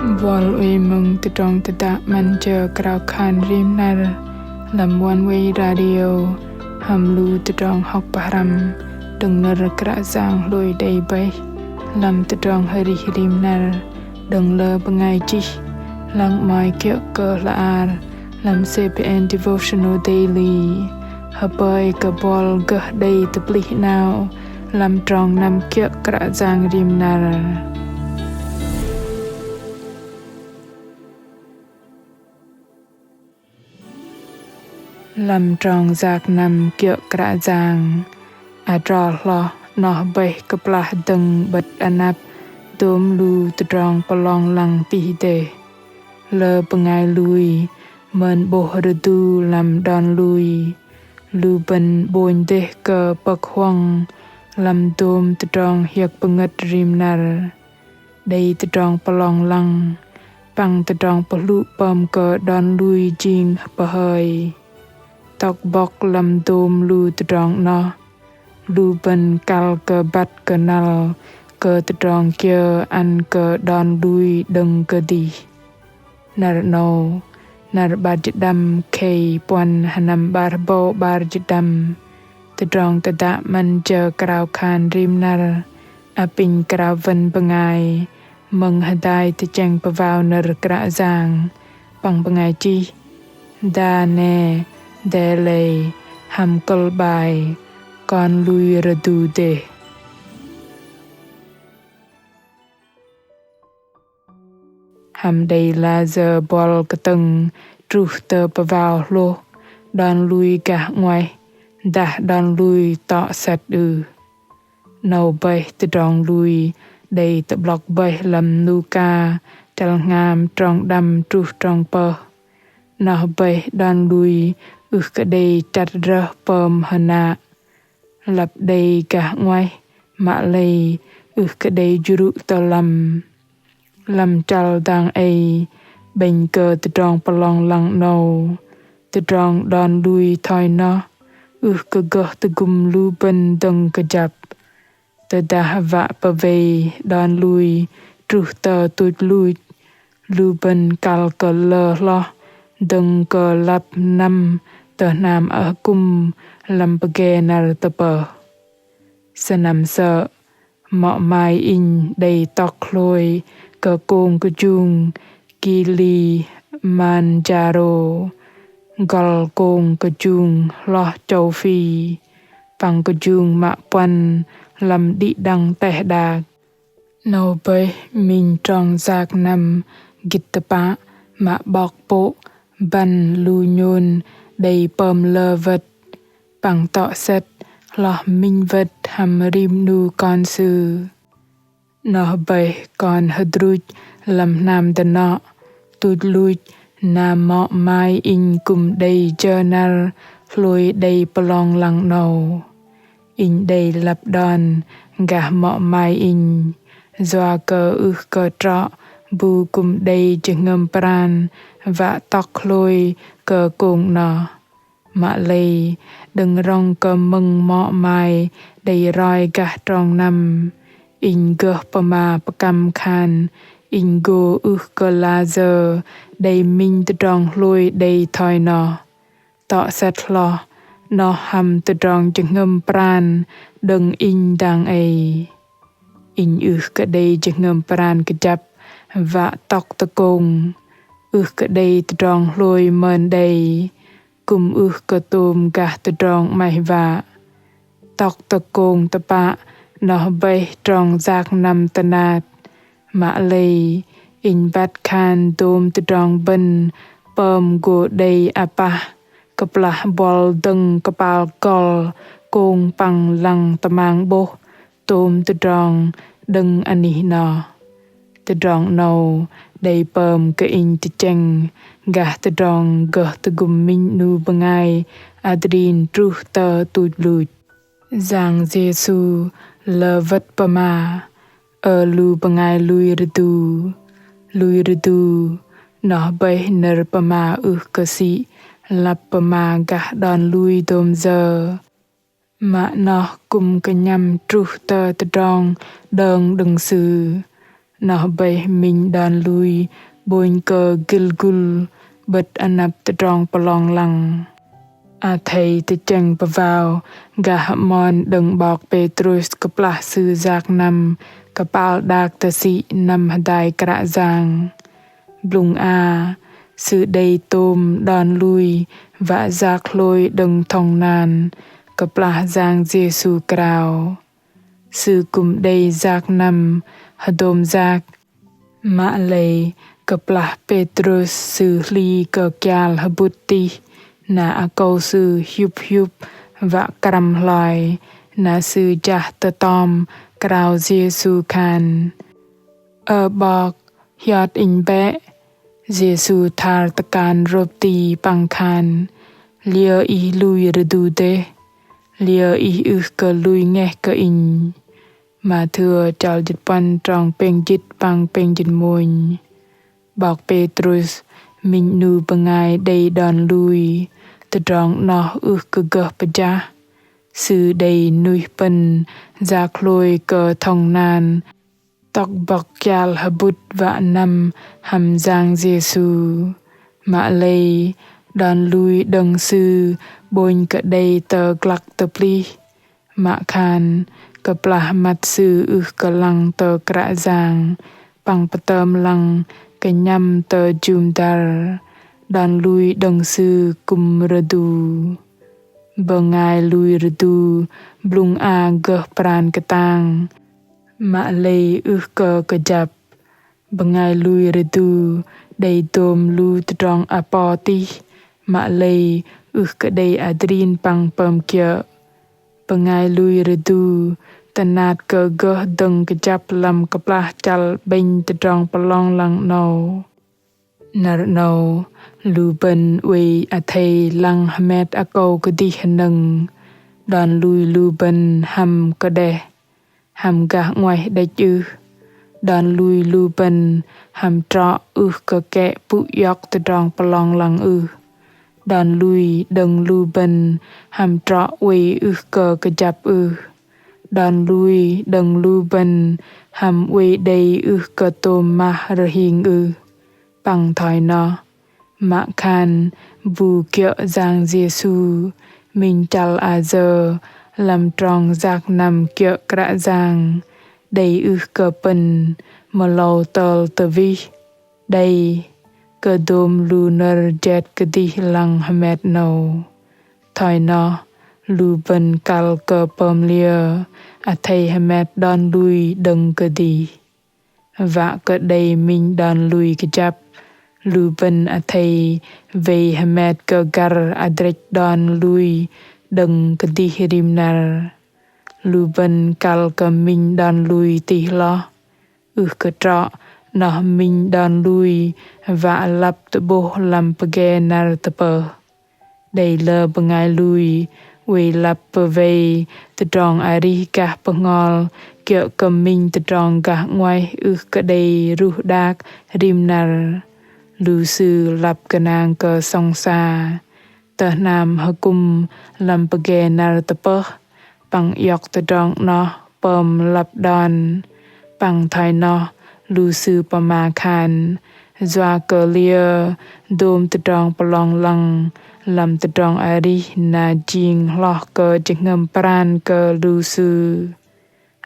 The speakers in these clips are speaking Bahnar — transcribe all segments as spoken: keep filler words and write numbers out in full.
Buăl oei mơ̆ng tơdrong tơdă 'Măn jơ krao khan rim năr lăm One Way Radio hăm lu tơdrong hŏk pơhrăm đơ̆ng nơ̆r Kră Yang hlôi đei bơih lăm tơdrong arih rim năr đơ̆ng lơ bơngai chih. Lăng 'mơ̆i kiơ̆ kơ hla bơar lăm C P N Devotional Daily. Hơpơi kơ buăl gơh đei tơplih 'nao lăm trong năm kiơ̆ Kră Yang rim năr. Lăm trong yak năm kiơ̆ Kră Yang, adrol hloh noh bơih kơplah dơ̆ng 'bơ̆t anăp dôm lu tơdrong pơlong lăng tih dêh. Lơ bơngai lui mơn 'bôh rơdu lăm đon lui. Lu bơ̆n 'bônh dêh kơ pơ̆k huŏng lăm dôm tơdrong hiơ̆k pơngơ̆t rim năr. Đei tơdrong pơlong lăng păng tơdrong pơhlŭ pơm kơ đon lui jing pơhơi. Tŏk bŏk lăm dôm lu tơdrong noh, lu bơ̆n kăl kơ băt kơnăl kơ tơdrong kiơ ăn kơ đon lui đơ̆ng kơdih. Năr 'nâu, năr 'bar jĭt đăm khei puăn hơnăm 'bar hơbâu 'bar jĭt đăm, tơdrong tơdă 'Măn jơ krao khan rim năr apinh krao wơn bơngai mơ̆ng hơdai tơchĕng pơvao nơ̆r Kră Yang păng bơngai chih Dane Delei hăm kơ̆l 'bai Kon lui rơdu dêh. Hăm đei lah sơ̆ buăl kơtơ̆ng truh tơ pơvao hlôh, đon lui gah 'nguaih dah đon lui tŏ sĕt ưh? 'Nâu bơih tơdrong lui đei tơ'blŏk bơih lăm Luka chăl hngam trong đăm truh trong pơh. Noh bơih đon lui ưh kơ đei chăt rơh pơm hơnă. Lăp đei gah 'nguaih, mă lei ưh kơ đei jrŭ tơ lăm. Lăm chăl dang ei, 'bĕnh kơ tơdrong pơlong lăng 'nâu, tơdrong đon lui thoi noh ưh kơ gơh tơgŭm lu bơ̆n dơ̆ng kơjăp. Tơdah wă pơwei đon lui truh tơ tuch luch, lu bơ̆n kăl kơ lơ hloh dơ̆ng kơ lăp năm tơ hnam akŭm lăm pơgê năr tơpơh. Sơnăm sơ̆, mŏ mai inh đei tŏk hlôi kơ kông kơjung Kilimanjaro, gŏl kông kơjung hloh châu Phi, păng kơjung mă puăn lăm đĭ đăng teh đak. 'Nâu bơih minh trong yak năm gĭt tơpă mă 'bok pôk băn lu nhôn đei pơm lơ wơ̆t păng tŏ sĕt hloh minh wơ̆t hăm rim 'nu kon sư. Noh bơih kon hơdruch lăm hnam dơnŏ, tuch luch na mŏ mai inh kư̆m đei jơ năr hlôi đei pơlong lăng 'nâu. Inh đei lăp đon gah mŏ mai inh, yua kơ ưh kơ trŏ bu kư̆m đei jơhngơ̆m pran wă tŏk hlôi kơ kông noh. Mă lei, đơ̆ng rŏng kơ mơ̆ng mŏ mai đei roi gah trong năm, inh gơh pơma pơkăm khan inh gô ưh kơ lah sơ̆ đei minh tơdrong hlôi đei thoi noh. Tŏ sĕt hloh, noh hăm tơdrong jơhngơ̆m pran đơ̆ng inh dang ei. Inh ưh kơ đei jơhngơ̆m pran kơjăp wă tŏk tơ kông, ưh kơ đei tơdrong hlôi mơn đei, kư̆m ưh kơ tôm gah tơdrong 'maih wă. Tŏk tơ kông tơpă noh bơih trong yak năm tơnat. Mă lei, inh băt khan dôm tơdrong bơ̆n pơm gô đei apah, kơplah buăl dơ̆ng kơpal gŏl kông păng lăng tơmang 'bôh tôm tơdrong đơ̆ng anih noh. Tơdrong 'nâu đei pơm kơ inh tơchĕng gah tơdrong gơh tơgŭm minh 'nu bơngai adrin truh tơ tuch luch. Yang Yêsu lơ wơ̆t pơma: Ơ lu bơngai lui rơdu. Lui rơdu noh bơih nơ̆r pơma ưh kơ sĭ lăp pơma gah đon lui dôm yơ. Mă noh kư̆m kơnhăm truh tơ tơdrong đơ̆ng đơ̆ng Sư. Noh bơih minh đon lui ƀônh kơ gĭl gŭl 'bơ̆t anăp tơdrong pơlong lăng. Athei tơchĕng pơvao gah hơmon đơ̆ng 'bok Pêtrôs kơplah sư yak năm kơpal đak tơsĭ năm hơdai Kră Yang. Blŭng a, sư đei tôm đon lui wă yak hlôi đơ̆ng thŏng nan kơplah Yang Yêsu krao. Sư kư̆m đei yak năm hơdôm yak. Mă lei kơplah Pêtrôs sư hli kơ kial hơbŭt tih, na akâu sư hiŭp hiŭp wă krăm hloi, na sư jah tơtom krao Yêsu khan: Ơ 'Bok, hiot inh bĕ. Yêsu thar tơkan rôp ti păng khan: Liơ ih lui rơdu dêh? Liơ ih ưh kơ lui ngeh kơ inh? Mathêu chal jĭt puăn trong pêng jĭt păng pêng jĭt mônh. 'Bok Pêtrôs minh 'nu bơngai đei đon lui, tơdrong 'noh ưh kơ gơh pơjah. Sư đei nuih pơ̆n yak hlôi kơ thŏng nan tŏk bŏk kial hơbŭt wă năm hăm Yang Yêsu. Mă lei đon lui đơ̆ng sư ƀônh kơ đei tơ glăk tơplih. Mă khan kơplah măt sư ưh kơ lăng tơ Kră Yang păng pơtơm lăng kơnhăm tơ jŭm dăr, đon lui đơ̆ng sư kư̆m rơdu. Bơngai lui rơdu blŭng a gơh pran kơtang, mă lei ưh kơ kơjăp. Bơngai lui rơdu đei dôm lu tơdrong apo tih, mă lei ưh kơ đei adrin păng pơm kiơ̆. Bơngai lui rơdu tơnat kơ gơh dơ̆ng kơjăp lăm kơplah chăl 'bĕnh tơdrong pơlong lăng 'nâu. Năr 'nâu, lu bơ̆n oei athei lăng hơmet akâu kơdih hơnơ̆ng. Đon lui lu bơ̆n hăm kơđeh, hăm gah 'nguaih đĕch ưh? Đon lui lu bơ̆n hăm trŏ ưh kơ kĕ pŭ iŏk tơdrong pơlong lăng ưh? Đon lui đơ̆ng lu bơ̆n hăm trŏ oei ưh kơ kơjăp ưh? Đon lui đơ̆ng lu bơ̆n hăm oei đei ưh kơ tôm mah rơhing ưh? Păng thoi noh, mă khan bu kiơ̆ Yang Yêsu, minh chăl ayơ lăm trong yak năm kiơ̆ Kră Yang, đei ưh kơ pơ̆n mơlâu tơl tơwih, đei kơ dôm lu nơ̆r jet kơdih lăng hơmet 'nâu. Thoi noh, lu bơ̆n kăl kơ pơm liơ athei hơmet đon lui đơ̆ng kơdih. Wă kơ đei minh đon lui kơjăp, lu bơ̆n athei wei hơmet kơ găr adrĕch đon lui đơ̆ng kơdih rim năr. Lu bơ̆n kăl kơ minh đon lui tih hloh, ưh kơ trŏ noh minh đon lui wă lăp tơ'bôh lăm pơge năr tơpơh. Đei lơ bơngai lui oei lăp pơwei tơdrong arih gah bơhngol kiơ̆ kơ minh tơdrong gah 'nguaih ưh kơ đei ruh đak rim năr. Lu sư lăp gơnang kơ sŏng sa, tơ hnam hơkŭm lăm pơge năr tơpơh, păng iŏk tơdrong 'noh pơm lăp đon. Păng thoi noh, lu sư pơma khan, yua kơ liơ dôm tơdrong pơlong lăng lăm tơdrong arih na jing hloh kơ jơhngơ̆m pran kơ lu sư.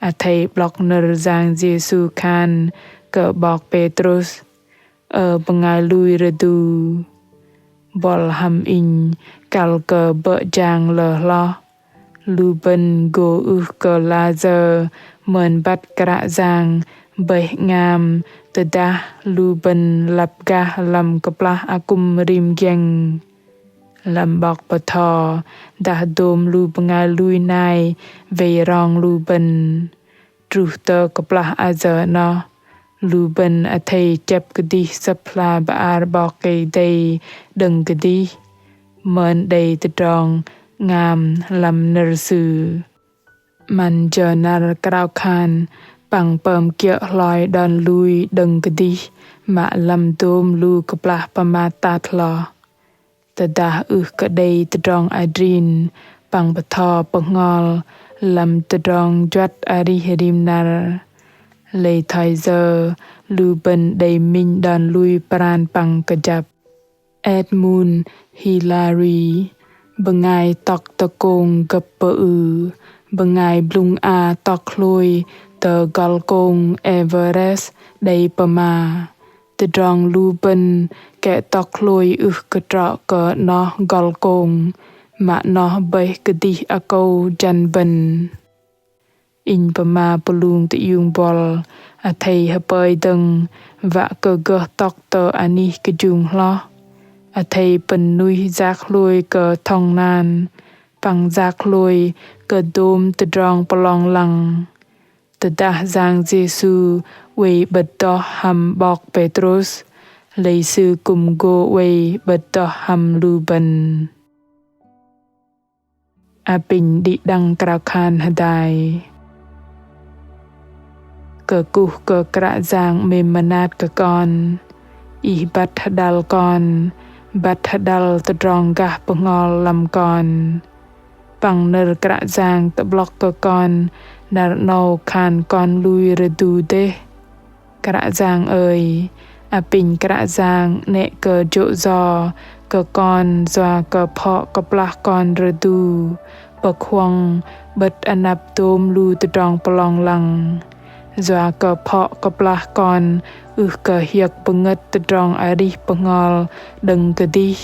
Athei 'blŏk nơ̆r Yang Yêsu khan kơ 'bok Pêtrôs: Ơ bơngai lui rơdu, buăl hăm inh kăl kơ bơ̆ jang lơ hloh. Lu bơ̆n gô ưh kơ layơ mơn băt Kră Yang bơih 'ngam tơdah lu bơ̆n lăp gah lăm kơplah akŭm rim giĕng. Lăm 'bok bơtho dah dôm lu bơngai lui nai wei rong lu bơ̆n. Truh tơ kơplah ayơ noh, lu bơ̆n athei chĕp kơdih Sơ̆p hla bơar 'Bok Kei-Dei đơ̆ng kơdih, mơn đei tơdrong 'ngam lăm nơ̆r Sư. 'Măn jơ năr krao khan păng pơm kiơ̆ hloi đon lui đơ̆ng kơdih mă lăm dôm lu kơplah pơmat tat hloh. Tơdah ưh kơ đei tơdrong adrin păng bơtho bơhngol lăm tơdrong juăt arih rim năr, Lei thoi yơ lu bơ̆n đei minh đon lui pran păng kơjăp? Edmund Hillary, bơngai tŏk tơkông gơ̆p pơư, bơngai blŭng a tŏk hlôi tơ gŏl kông Everest đei pơma: Tơdrong lu bơ̆n kĕ tŏk hlôi ưh kơ trŏ kơ noh gŏl kông, mă noh bơih kơdih akâu jăn bơ̆n. Inh pơma pơlung tơiung buăl athei hơpơi dơ̆ng wă kơ gơh tŏk tơ anih kơjung hloh. Athei pơ̆n nuih yak hlôi kơ thŏng nan, păng yak hlôi kơ dôm tơdrong pơlong lăng. Tơdah Yang Yêsu oei 'bơ̆t đoh hăm 'bok Pêtrôs, lei Sư kư̆m gô oei 'bơ̆t đoh hăm lu bơ̆n. Apinh đĭ đăng krao khan hơdai. Kơkuh kơ Kră Yang 'mêm mơnat kơ kon. Ih băt hơđăl kon, băt hơđăl tơdrong gah bơhngol lăm kon. Păng nơ̆r Kră Yang tơ'blŏk kơ kon năr 'nâu khan kon lui rơdu dêh. Kră Yang ơi, apinh Kră Yang 'nĕ kơ jô̆ yo kơ kon yua kơ phŏ kơplah kon rơdu, pơkhuŏng 'bơ̆t anăp dôm lu tơdrong pơlong lăng. Yua kơ phŏ kơplah kon ưh kơ hiơ̆k pơngơ̆t tơdrong arih bơhngol đơ̆ng kơdih.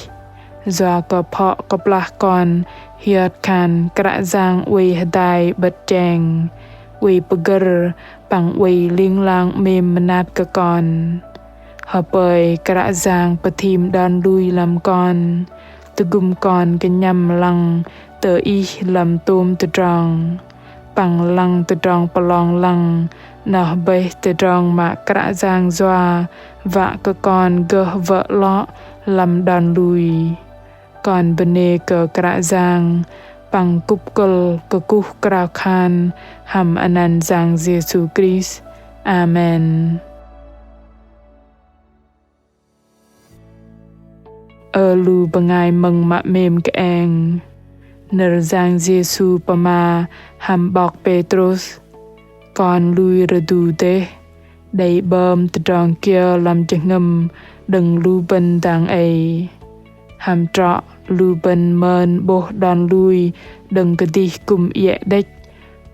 Yua kơ phŏ kơplah kon hiơt khan Kră Yang oei hơdai 'bơ̆t cheng, oei pơgơ̆r păng oei ling lang 'mêm mơnat kơ kon. Hơpơi Kră Yang pơthim đon lui lăm kon, tơgŭm kon kơnhăm lăng tơ Ih lăm tôm tơdrong. Păng lăng tơdrong pơlong lăng, noh bơih tơdrong mă Kră Yang yua wă kơ kon gơh wơ̆ 'lŏ lăm đon lui. Kon bơnê kơ Kră Yang, păng kŭp kơ̆l kơkuh krao khan hăm anăn Yang Yêsu Krist. Amen. Ơ lu bơngai mơ̆ng mă 'mêm kơeng. Nơ̆r Yang Yêsu pơma hăm 'bok Pêtrôs: Kon lui rơdu dêh, đei 'bơm tơdrong kiơ lăm jơhngơ̆m đơ̆ng lu bơ̆n dang ei. Hăm trŏ lu bơ̆n mơn 'bôh đon lui đơ̆ng kơdih kư̆m iĕ đĕch,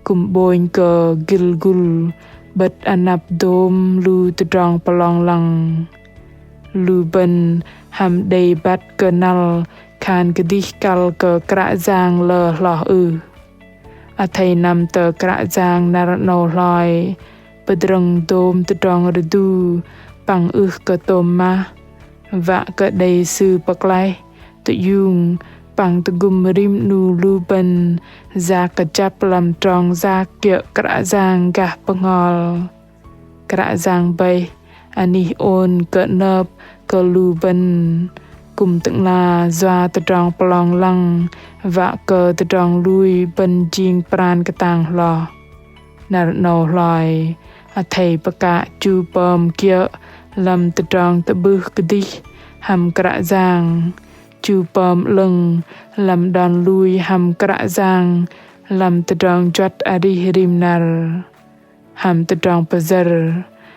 kư̆m 'bônh kơ gĭl gŭl 'bơ̆t anăp dôm lu tơdrong pơlong lăng. Lu bơ̆n hăm đei băt kơnăl khan kơdih kăl kơ Kră Yang lơ hloh ưh. Athei năm tơ Kră Yang năr 'nâu hloi, pơdrơ̆ng dôm tơdrong rơdu păng ưh kơ tôm mah, wă kơ đei Sư pơklaih, tơiung păng tơgŭm rim 'nu lu bơ̆n yak kơjăp lăm trong yak kiơ̆ Kră Yang gah bơhngol. Kră Yang bơih anih ôn kơnơ̆p kơ lu bơ̆n, kư̆m tơ'ngla yua tơdrong pơlong lăng, wă kơ tơdrong lui bơ̆n jing pran kơtang hloh. Năr 'nâu hloi, athei pơkă chu pơm kiơ̆ lăm tơdrong tơ'bưh kơdih hăm Kră Yang, chu pơm 'lơ̆ng lăm đon lui hăm Kră Yang lăm tơdrong juăt arih rim năr. Hăm tơdrong pơyơ̆r,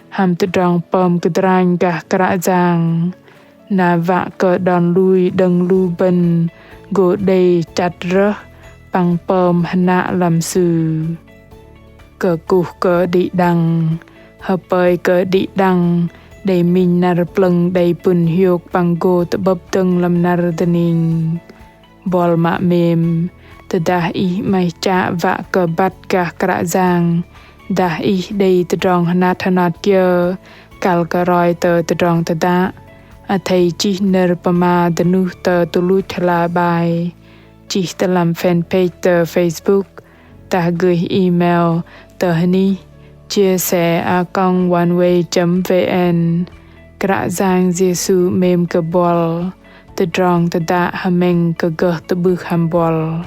hăm tơdrong pơm kơdranh gah Kră Yang, na wă kơ đon lui đơ̆ng lu bơ̆n gô đei chăt rơh păng pơm hơnă lăm Sư. Kơkuh kơ đĭ đăng, hơpơi kơ đĭ đăng đei minh năr plơ̆ng đei pŭn hiôk păng gô tơ'bơ̆p dơ̆ng lăm năr dơning. Buăl mă 'mêm, tơdah ih 'maih chă wă kơ băt gah Kră Yang, dah ih đei tơdrong hơnat hơnat kiơ kăl kơ roi tơ tơdrong tơdă, athei chih nơ̆r pơma dơnuh tơ tuch luch hla bơar, chih tơ lăm fanpage tơ Facebook, dah gơih email tơ hơnih chia sẻ a còng oneway chấm vn. Kră Yang Yêsu 'mêm kơ buăl, tơdrong tơdă hơmĕng kơ gơh tơ'bưh hăm buăl.